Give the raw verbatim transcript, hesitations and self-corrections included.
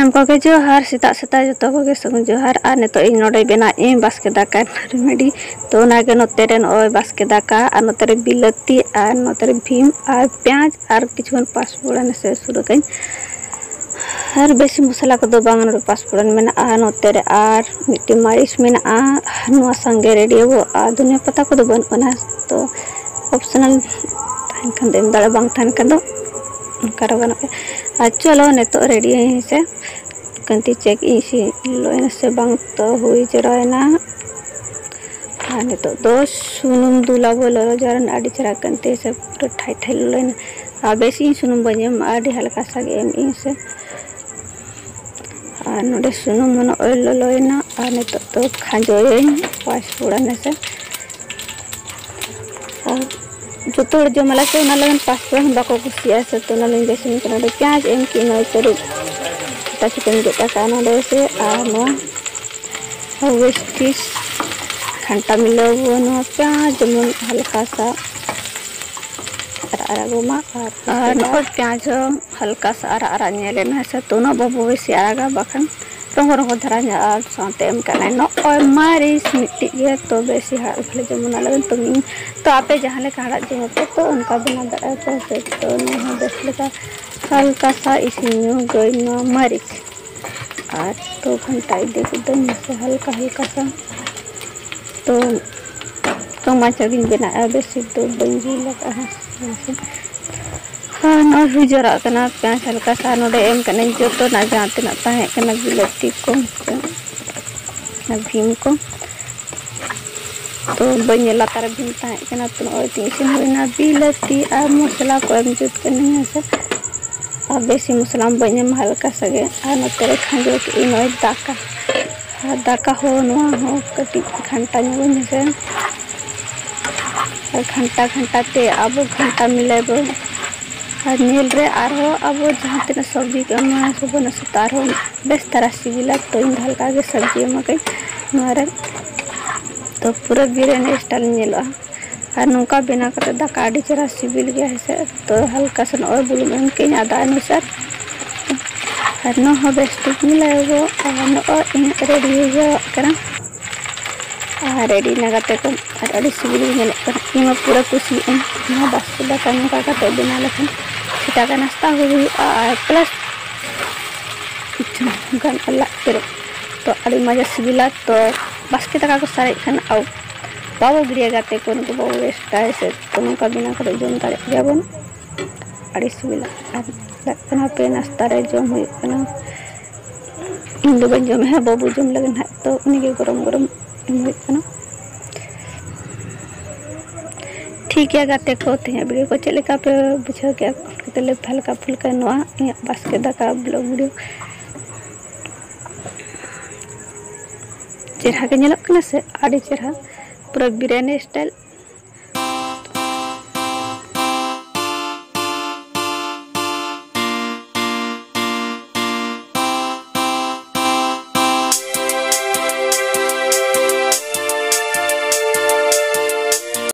ᱥᱟᱱᱟᱢ ᱠᱚᱜᱮ ᱡᱚᱦᱟᱨ, ᱥᱮᱛᱟᱜ ᱥᱮᱛᱟᱜ ᱡᱚᱛᱚ ᱠᱚᱜᱮ ᱥᱟᱹᱜᱩᱱ ᱡᱚᱦᱟᱨ᱾ ᱟᱨ ᱱᱤᱛᱚᱜ ᱤᱧ ᱱᱚᱰᱮ ᱵᱮᱱᱟᱣᱮᱫ ᱟᱹᱧ ᱵᱟᱥᱠᱮ ᱫᱟᱠᱟ ᱨᱮᱰᱤ᱾ ᱛᱚ ᱚᱱᱟᱜᱮ ᱱᱚᱛᱮ ᱨᱮ ᱱᱚᱜᱼᱚᱭ ᱵᱟᱥᱠᱮ ᱫᱟᱠᱟ, ᱟᱨ ᱱᱚᱛᱮ ᱨᱮ ᱵᱤᱞᱟᱹᱛᱤ, ᱟᱨ ᱱᱚᱛᱮ ᱨᱮ ᱵᱷᱤᱢ ᱟᱨ ᱯᱮᱸᱭᱟᱡᱽ ᱟᱨ ᱠᱤᱪᱷᱩᱜᱟᱱ ᱯᱟᱸᱪ ᱯᱷᱚᱲᱟᱱ ᱥᱮ ᱥᱩᱨ ᱟᱠᱟᱧ᱾ ᱟᱨ ᱵᱮᱥᱤ ᱢᱚᱥᱞᱟ ᱠᱚᱫᱚ ᱵᱟᱝ, ᱱᱚᱰᱮ ᱯᱟᱸᱪ ᱯᱷᱚᱲᱟᱱ ᱢᱮᱱᱟᱜᱼᱟ, ᱱᱚᱛᱮ ᱨᱮ ᱟᱨ ᱢᱤᱫᱴᱮᱱ ᱢᱟᱹᱨᱤᱪ ᱢᱮᱱᱟᱜᱼᱟ, ᱟᱨ ᱱᱚᱣᱟ ᱥᱟᱝᱜᱮ ᱨᱮᱰᱤ ᱟᱵᱚ᱾ ᱟᱨ ᱫᱷᱩᱱᱤᱭᱟᱹ ᱯᱟᱛᱟ ᱠᱚᱫᱚ ᱵᱟᱹᱱᱩᱜ ᱟᱱᱟ, ᱛᱚ ᱚᱯᱥᱚᱱᱟᱞ ᱛᱟᱦᱮᱱ ᱠᱷᱟᱱ ᱫᱚ ᱮᱢ ᱫᱟᱲᱮᱭᱟᱜᱼᱟ, ᱵᱟᱝ ᱛᱟᱦᱮᱱ ᱠᱷᱟᱱ ᱫᱚ ᱚᱱᱠᱟ ᱨᱮᱦᱚᱸ ᱜᱟᱱᱚᱜ ᱜᱮᱭᱟ᱾ ᱟᱨ ᱪᱚᱞᱚ ᱱᱤᱛᱚᱜ ᱨᱮᱰᱤ ᱟᱹᱧ ᱥᱮ᱾ ᱠᱟᱹᱱᱛᱤ ᱪᱮᱠ ᱤᱧ ᱤᱥᱤᱱ ᱞᱚᱭᱮᱱᱟ ᱥᱮ ᱵᱟᱝ, ᱛᱚ ᱦᱩᱭ ᱡᱟᱣᱨᱟᱭᱮᱱᱟ᱾ ᱟᱨ ᱱᱤᱛᱚᱜ ᱫᱚ ᱥᱩᱱᱩᱢ ᱫᱩᱞ ᱟᱵᱚ, ᱞᱚᱞᱚ ᱡᱟᱣᱨᱟᱭᱮᱱᱟ ᱟᱹᱰᱤ ᱪᱮᱦᱨᱟ ᱠᱟᱹᱱᱛᱤ ᱥᱮ ᱯᱩᱨᱟᱹ ᱴᱷᱟᱭ ᱴᱷᱟᱭ ᱞᱚᱞᱚᱭᱮᱱᱟ᱾ ᱟᱨ ᱵᱮᱥᱤ ᱤᱧ ᱥᱩᱱᱩᱢ ᱵᱟᱹᱧ ᱮᱢᱟ, ᱟᱹᱰᱤ ᱦᱟᱞᱠᱟ ᱥᱟ ᱜᱮ ᱮᱢ ᱤᱧ ᱥᱮ᱾ ᱟᱨ ᱱᱚᱰᱮ ᱥᱩᱱᱩᱢ ᱦᱚᱸ ᱱᱚᱜᱼᱚᱭ ᱞᱚᱞᱚᱭᱮᱱᱟ, ᱟᱨ ᱱᱤᱛᱚᱜ ᱫᱚ ᱠᱷᱟᱸᱡᱚᱭᱟᱹᱧ ᱯᱟᱸᱪ ᱯᱷᱚᱲᱟᱱ ᱦᱮᱸᱥᱮ᱾ ᱟᱨ ᱡᱚᱛᱚ ᱦᱚᱲ ᱡᱚᱢ ᱟᱞᱮ ᱥᱮ ᱚᱱᱟ ᱞᱟᱹᱜᱤᱫ ᱯᱟᱸᱪ ᱯᱷᱚᱲᱟᱱ ᱵᱟᱠᱚ ᱠᱩᱥᱤᱭᱟᱜᱼᱟ ᱥᱮ, ᱛᱚ ᱚᱱᱟ ᱞᱟᱹᱜᱤᱫ ᱵᱮᱥ ᱤᱧ ᱠᱟᱱᱟ᱾ ᱚᱸᱰᱮ ᱯᱮᱸᱭᱟᱡᱽ ᱮᱢ ᱠᱮᱜ ᱱᱚᱜᱼᱚᱭ ᱛᱟᱹᱨᱩᱵ ᱠᱟᱴᱟ ᱪᱤᱠᱟᱹᱧ ᱜᱮᱫ ᱟᱠᱟᱫᱼᱟ ᱱᱚᱰᱮ ᱥᱮ᱾ ᱟᱨ ᱱᱚᱣᱟ ᱦᱚᱸ ᱵᱮᱥ ᱴᱷᱤᱠ ᱜᱷᱟᱱᱴᱟ ᱢᱤᱞᱟᱹᱣ ᱟᱵᱚ ᱱᱚᱣᱟ ᱯᱮᱸᱭᱟᱡᱽ ᱡᱮᱢᱚᱱ ᱦᱟᱞᱠᱟ ᱥᱟ ᱟᱨᱟᱜ ᱟᱨᱟᱜ ᱜᱚᱜ ᱢᱟ᱾ ᱟᱨ ᱟᱨ ᱱᱚᱜᱼᱚᱭ ᱯᱮᱸᱭᱟᱡᱽ ᱦᱚᱸ ᱦᱟᱞᱠᱟ ᱥᱟ ᱟᱨᱟᱜ ᱟᱨᱟᱜ ᱧᱮᱞ ᱮᱱᱟ ᱦᱮᱸ ᱥᱮ, ᱛᱚ ᱩᱱᱟᱹᱜ ᱵᱟᱵᱚ ᱵᱮᱥᱤ ᱟᱨᱟᱜᱟ, ᱵᱟᱠᱷᱟᱱ ᱨᱚᱸᱜᱚ ᱨᱚᱸᱜᱚ ᱫᱷᱟᱨᱟ ᱧᱚᱜ᱾ ᱟᱨ ᱥᱟᱶᱛᱮ ᱮᱢ ᱠᱟᱜ ᱱᱚᱜᱼᱚᱭ ᱢᱟᱹᱨᱤᱪ ᱢᱤᱫᱴᱤᱡ ᱜᱮ, ᱛᱚ ᱵᱮᱥᱤ ᱦᱟᱲᱟᱜ ᱞᱮᱠᱷᱟᱱ ᱡᱮᱢᱚᱱ ᱟᱞᱮ ᱫᱚ ᱛᱚ ᱢᱤᱫ, ᱛᱚ ᱟᱯᱮ ᱡᱟᱦᱟᱸ ᱞᱮᱠᱟ ᱦᱟᱲᱟᱜ ᱡᱚᱢ ᱟᱯᱮ ᱛᱚ ᱚᱱᱠᱟ ᱵᱮᱱᱟᱣ ᱫᱟᱲᱮᱭᱟᱜᱼᱟ ᱯᱮ ᱥᱮ᱾ ᱛᱚ ᱱᱚᱣᱟ ᱦᱚᱸ ᱵᱮᱥ ᱞᱮᱠᱟ ᱦᱟᱞᱠᱟ ᱥᱟ ᱤᱥᱤᱱ ᱧᱚᱜ ᱜᱟᱹᱭ ᱱᱚᱣᱟ ᱢᱟᱹᱨᱤᱪ᱾ ᱟᱨ ᱛᱚ ᱜᱷᱟᱱᱴᱟ ᱤᱫᱤ ᱠᱤᱫᱟᱹᱧ ᱱᱟᱥᱮ ᱦᱟᱞᱠᱟ ᱦᱟᱞᱠᱟ ᱥᱟ᱾ ᱛᱚ ᱛᱚ ᱢᱟᱪᱷᱟ ᱜᱤᱧ ᱵᱮᱱᱟᱣᱮᱫᱼᱟ, ᱵᱮᱥᱤ ᱫᱚ ᱵᱟᱹᱧ ᱡᱤᱞ ᱟᱠᱟᱫᱼᱟ᱾ ᱟᱨ ᱱᱚᱜᱼᱚᱭ ᱦᱩᱭ ᱡᱟᱣᱨᱟᱜ ᱠᱟᱱᱟ ᱯᱮᱸᱭᱟᱡᱽ ᱦᱟᱞᱠᱟ ᱥᱟ᱾ ᱱᱚᱰᱮ ᱮᱢ ᱠᱟᱹᱱᱟᱹᱧ ᱡᱚᱛᱚᱱᱟᱜ ᱡᱟᱦᱟᱸ ᱛᱤᱱᱟᱹᱜ ᱛᱟᱦᱮᱸ ᱠᱟᱱᱟ, ᱵᱤᱞᱟᱹᱛᱤ ᱠᱚ ᱟᱨ ᱵᱷᱤᱢ ᱠᱚ᱾ ᱛᱚ ᱵᱟᱹᱧ ᱧᱮᱞ ᱞᱟᱛᱟᱨ ᱨᱮ ᱵᱷᱤᱢ ᱛᱟᱦᱮᱸ ᱠᱟᱱᱟ᱾ ᱛᱚ ᱱᱚᱜᱼᱚᱭ ᱛᱤᱧ ᱤᱥᱤᱱ ᱦᱩᱭᱱᱟ ᱵᱤᱞᱟᱹᱛᱤ ᱟᱨ ᱢᱚᱥᱞᱟ ᱠᱚ ᱮᱢ ᱡᱩᱛ ᱠᱟᱹᱱᱟᱹᱧ ᱦᱮᱸ ᱥᱮ᱾ ᱟᱨ ᱵᱮᱥᱤ ᱢᱚᱥᱞᱟ ᱵᱟᱹᱧ ᱮᱢᱟ, ᱦᱟᱞᱠᱟ ᱥᱟ ᱜᱮ᱾ ᱟᱨ ᱱᱚᱛᱮ ᱨᱮ ᱠᱷᱟᱸᱡᱚ ᱠᱮᱫ ᱟᱹᱧ ᱱᱚᱜᱼᱚᱭ ᱫᱟᱠᱟ᱾ ᱟᱨ ᱫᱟᱠᱟ ᱦᱚᱸ ᱱᱚᱣᱟ ᱦᱚᱸ ᱠᱟᱹᱴᱤᱡ ᱜᱷᱟᱱᱴᱟ ᱧᱚᱜᱟᱹᱧ ᱦᱮᱸ ᱥᱮ᱾ ᱟᱨ ᱜᱷᱟᱱᱴᱟ ᱜᱷᱟᱱᱴᱟ ᱛᱮ ᱟᱵᱚ ᱜᱷᱟᱱᱴᱟ ᱢᱤᱞᱟᱹᱣ ᱵᱚ᱾ ᱟᱨ ᱧᱮᱞ ᱨᱮ ᱟᱨᱦᱚᱸ ᱟᱵᱚ ᱡᱟᱦᱟᱸ ᱛᱤᱱᱟᱹᱜ ᱥᱚᱵᱽᱡᱤ ᱠᱚ ᱮᱢᱟ ᱥᱮᱵᱚᱱ ᱩᱛᱩ ᱟᱨᱦᱚᱸ ᱵᱮᱥ ᱫᱷᱟᱨᱟ ᱥᱤᱵᱤᱞᱟ᱾ ᱛᱚ ᱤᱧ ᱫᱚ ᱦᱟᱞᱠᱟ ᱜᱮ ᱥᱚᱵᱽᱡᱤ ᱮᱢᱟ ᱠᱟᱹᱧ ᱱᱚᱣᱟ ᱨᱮ᱾ ᱛᱚ ᱯᱩᱨᱟᱹ ᱵᱤᱨᱭᱟᱱᱤ ᱥᱴᱟᱭᱤᱞ ᱧᱮᱞᱚᱜᱼᱟ᱾ ᱟᱨ ᱱᱚᱝᱠᱟ ᱵᱮᱱᱟᱣ ᱠᱟᱛᱮ ᱫᱟᱠᱟ ᱟᱹᱰᱤ ᱪᱮᱦᱨᱟ ᱥᱤᱵᱤᱞ ᱜᱮᱭᱟ ᱦᱮᱸ ᱥᱮ᱾ ᱛᱚ ᱦᱟᱞᱠᱟ ᱥᱮ ᱱᱚᱜᱼᱚᱭ ᱵᱩᱞᱩᱝ ᱮᱢ ᱠᱟᱹᱧ ᱟᱫᱟ ᱟᱹᱱᱩᱥᱟᱨ᱾ ᱟᱨ ᱱᱚᱣᱟ ᱦᱚᱸ ᱵᱮᱥ ᱴᱷᱤᱠ ᱧᱮᱞᱟᱭᱟᱵᱚ᱾ ᱟᱨ ᱱᱚᱜᱼᱚᱭ ᱤᱧᱟᱹᱜ ᱨᱮᱰᱤ ᱦᱩᱭ ᱡᱟᱣᱨᱟᱜ ᱠᱟᱱᱟ᱾ ᱟᱨ ᱨᱮᱰᱤ ᱮᱱᱟ ᱜᱟᱛᱮ ᱠᱚ, ᱟᱨ ᱟᱹᱰᱤ ᱥᱤᱵᱤᱞ ᱜᱮ ᱧᱮᱞᱚᱜ ᱠᱟᱱᱟ᱾ ᱤᱧ ᱢᱟ ᱯᱩᱨᱟᱹ ᱠᱩᱥᱤᱭᱟᱜ ᱟᱹᱧ ᱱᱚᱣᱟ ᱵᱟᱥᱠᱮ ᱫᱟᱠᱟ ᱱᱚᱝᱠᱟ ᱠᱟᱛᱮ ᱵᱮᱱᱟᱣ ᱞᱮᱠᱷᱟᱱ᱾ ᱥᱮᱛᱟᱜ ᱨᱮ ᱱᱟᱥᱛᱟ ᱦᱚᱸ ᱦᱩᱭᱩᱜᱼᱟ ᱟᱨ ᱯᱞᱟᱥ ᱜᱟᱱ ᱟᱨ ᱞᱟᱡ ᱯᱮᱨᱮᱡ᱾ ᱛᱚ ᱟᱹᱰᱤ ᱢᱚᱡᱟ ᱥᱤᱵᱤᱞᱟ᱾ ᱛᱚ ᱵᱟᱥᱠᱮ ᱫᱟᱠᱟ ᱠᱚ ᱥᱟᱨᱮᱡ ᱠᱷᱟᱱ ᱟᱵᱚ ᱵᱟᱵᱚ ᱜᱤᱰᱤᱭᱟ ᱜᱟᱛᱮ ᱠᱚ, ᱱᱩᱠᱩ ᱵᱟᱵᱚ ᱣᱮᱥᱴᱟ ᱥᱮ᱾ ᱛᱚ ᱱᱚᱝᱠᱟ ᱵᱮᱱᱟᱣ ᱠᱟᱛᱮ ᱡᱚᱢ ᱫᱟᱲᱮᱭᱟᱜ ᱜᱮᱭᱟᱵᱚᱱ᱾ ᱟᱹᱰᱤ ᱥᱤᱵᱤᱞᱟ᱾ ᱟᱨ ᱪᱟᱞᱟᱜ ᱠᱟᱱᱟ ᱯᱮ ᱱᱟᱥᱛᱟ ᱨᱮ ᱡᱚᱢ ᱦᱩᱭᱩᱜ ᱠᱟᱱᱟ᱾ ᱤᱧ ᱫᱚ ᱵᱟᱹᱧ ᱡᱚᱢᱮᱫᱼᱟ, ᱵᱟᱹᱵᱩ ᱡᱚᱢ ᱞᱟᱹᱜᱤᱫ ᱦᱟᱸᱜ, ᱛᱚ ᱩᱱᱤᱜᱮ ᱜᱚᱨᱚᱢ ᱜᱚᱨᱚᱢ ᱮᱢ ᱦᱩᱭᱩᱜ ᱠᱟᱱᱟ᱾ ᱴᱷᱤᱠ ᱜᱮᱭᱟ ᱜᱟᱛᱮ ᱠᱚ, ᱛᱮᱦᱮᱧᱟᱜ ᱵᱷᱤᱰᱤᱭᱳ ᱠᱚ ᱪᱮᱫ ᱞᱮᱠᱟ ᱯᱮ ᱵᱩᱡᱷᱟᱹᱣ ᱠᱮᱫᱼᱟ? ᱠᱚᱢᱮᱱᱴ ᱠᱟᱛᱮ ᱞᱟᱹᱭ ᱯᱮ ᱦᱟᱞᱠᱟ ᱯᱷᱩᱞᱠᱟ᱾ ᱱᱚᱣᱟ ᱤᱧᱟᱹᱜ ᱵᱟᱥᱠᱮ ᱫᱟᱠᱟ ᱵᱞᱚᱜ ᱵᱷᱤᱰᱤᱭᱳ ᱪᱮᱦᱨᱟ ᱜᱮ ᱧᱮᱞᱚᱜ ᱠᱟᱱᱟ ᱥᱮ? ᱟᱹᱰᱤ ᱪᱮᱦᱨᱟ, ᱯᱩᱨᱟᱹ ᱵᱤᱨᱭᱟᱱᱤ ᱥᱴᱟᱭᱤᱞ᱾